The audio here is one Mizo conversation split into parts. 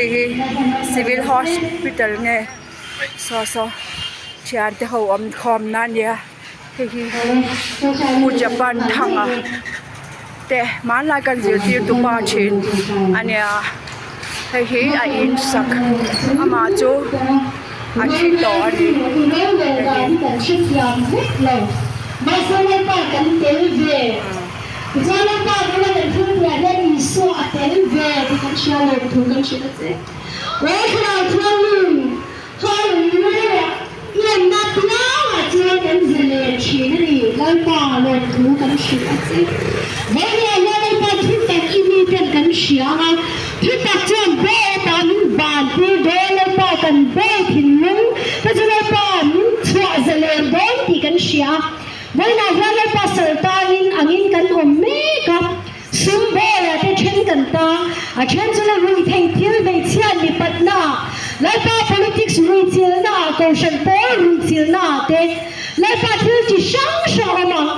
Hei hi civil hospital nge saw saw thian te ho awm khawm na ania hei hi pu japan thanga te hmanlai kan zirtirtu pa thin ania hei hi a in sak amah chu a thi tawh a ni hei hi. Tichuan Lalpa bula kan thil tihah hian Isua a tel ve tih kan hria lo thu kan hrilh a che. Aw Thlarau Thianghlim, Hallelujah! I enna piangah chuan kan zalen thin a ni, Lalpa lawmthu kan hrilh a che. Vawiinah hian Lalpa thutak i mi ten kan hria ang a, thutak chuan Bawta min banpui dawn, Lalpa kan bawi thinlung te chu Lalpa min chhuah zalen dawn tih kan hria a. Vawiinah hian Lalpa saltanin angin kan awm mek a, sum bawlah te then kan ta, a then chu la rui thei thil hmeichhia mipatna ah, Lalpa politics rui chilna ah, kohhran pawl rui chilna ah te Lalpa thil chi hrang hrang awm ang.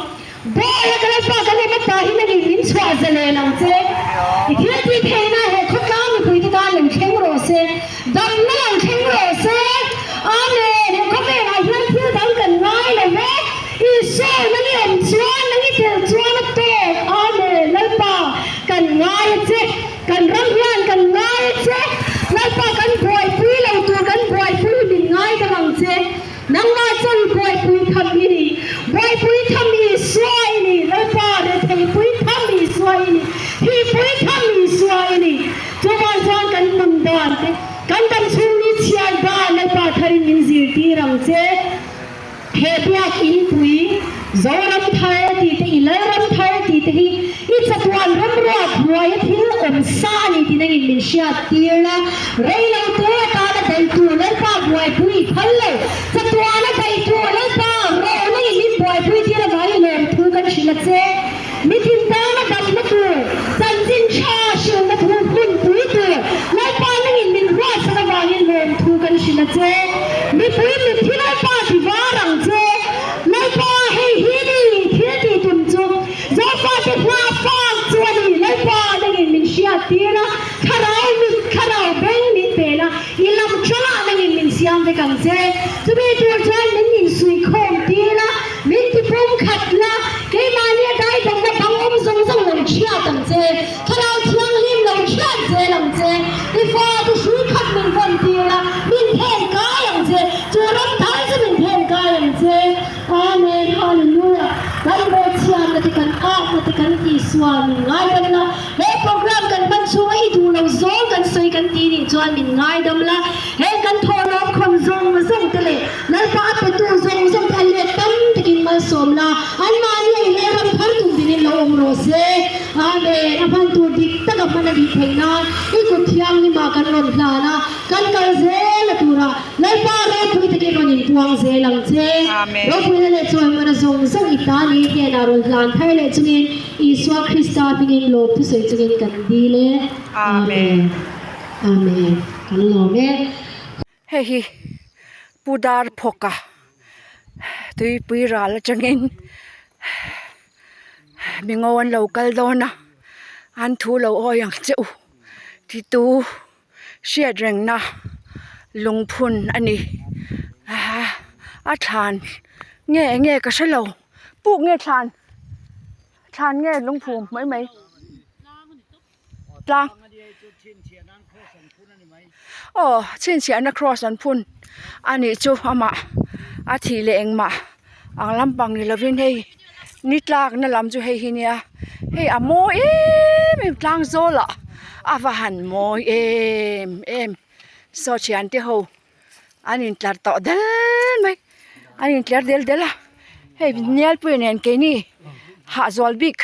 Bawla ka Lalpa kan awm apahin a ni min chhuah zalen ang che. I thil tih theihna he khawtlang mipui te tan lo thleng rawh se, damna lo thleng rawh se. Amen. He khawvelah hian thil dang kan ngai lo ve. Isua nang i awm chuan, nang i tel chuan a tawk. Amen. Lalpa, kan ngai a che. Kan ram hian kan ngai a che. Lalpa, kan buaipui lo tur kan buaipui hi min ngai dang ang che. Nangmah chuan buaipui tham i ni. Buaipui tham Isua i ni. Lalpa, retheipui tham Isua i ni. Thihpui tham Isua i ni. Chuvang chuan kan nun dan te, kan dam chhung ni chhiar dan Lalpa tharin min zirtir ang che. He biak inpui, Zoram thar tih te i Lalram thar tih te hi i chatuan ramruak hnuaia thil awm sa a ni tih nangin min hriat tir la. Rei lo te atana daih tur Lalpa buaipui i phal lo. Chatuana daih tur Lalpa rawh nangin min buaipui tir avangin lawmthu kan hrilh a che. Mitin tana damna tur, chanchin tha hrilhna thu hmunpui tur Lalpa nangin min ruatsak avangin lawmthu kan hrilh a che. Mipui mitthi Lalpa ti var ang che. Lalpa hei hi ni thil tih tum chu Zofate hma fak chu a ni. Lalpa nangin min hriat tir a, thlarau mit, thlarau beng min pen a, i lam tangah nangin min siam vek ang che. Chumi tur chuan min insuikhawm tir a. Min ti pum khat la, keimahni a daidawmna bang awm zawng zawng lo chhiat ang che, Thlarau Thianghlim lo chhiat zel ang che, i fate hrui khat min vawn tir la, min phen kai ang che, chu ram thar chu min phen kai ang che. Amen Hallelujah Kan bawhchhiatna te kan akna te kan tihsual min ngaidam la, he program kan hman chhunga i duh lo zawng kan sawi kan tih nih chuan min ngaidam la, heng kan thawhlawm khawn zawng zawng te leh Lalpa a petu zawng zawng te a let tam takin malsawm la, anmahni a inleh ram thar tum dingin lo awm rawh se. Amen. A hman tur dik tak a hman a nih theih nan i kut thianghlimah kan rawn hlan a, kan kal zel a turah Lalpa ropui takin rawn inpuang zel ang che. Ropuina leh chawimawna zawng zawng i ta ni hnenah rawn hlan thar leh chungin Isua Krista hmingin lawm thusawi chungin kan dil e. Amen. Amen. Kan lawm e. Hei hi Pu Dar Phawka tuipui ral atangin mingo an lo kal dawn a an thu lo awi ang che u ti tu hriat rengna lungphun a ni a thlan nge enge ka hrelo puk nge thlan thlan nge lungphum mai mai. Tlang aw chhinchhiahna cross an phun a nih chu amah a thih leh engmah ang lampang ni lovin hei ni tlakna lam chu hei hi nia hei a mawi em em tlang zawl ah a va han mawi em em saw thian te ho an intlar tawh del mai an intlar del del a hei nialpui nen keini hahzual bik.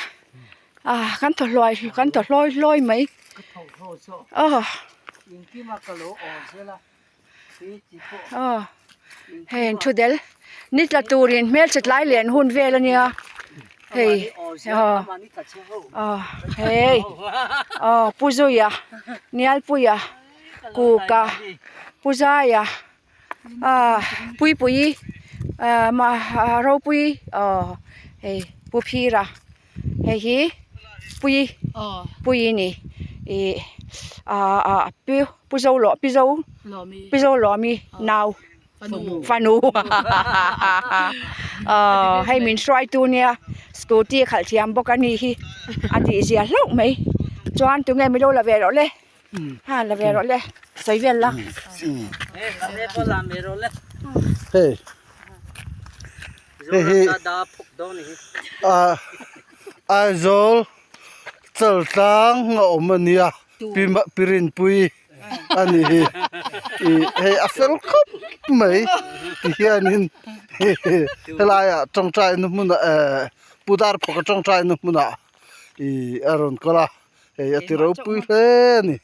Ah kan thaw hluai kan thaw hlawi hlawi mai aw aw hei an thu del ni tla turin hmelchhe tlai lian hun vel ania hei aw aw hei aw pu zuia nialpuia kuka pu zaia ah puipuii ah mah ropuii aw hei pu phira. Hei hi pui pui a ni ih. Ah ah pi pu zo lawh pi zo pi zo lawmi nau fanu ah hei min hruaitu nia scooty a khalh thiam bawk a ni hi a tih zia hlauh mai chuan tunge milo la ve rawh le ha la ve rawh le sawi vel la. Hei hei hi ah Aizawl Chaltlang a awm a nia pi pi Rinpuii a ni hi ih hei a fel khawp mai ti hianin helaiah tawngtaina hmunah ehh Pu Darphawka tawngtaina hmunah ih a rawn kal a hei a ti ropui hle a ni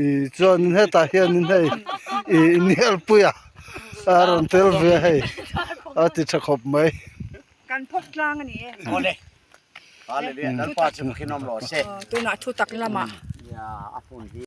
ih chuanin hetah hianin hei ih Nialpuia a rawn tel ve a hei a ti tha khawp mai. Kan phawk tlang a ni e. Awle. Hallelujah. Lalpa chu mukhin awm rawh se. Tunah thu tak lamah. Ya a hmun hi.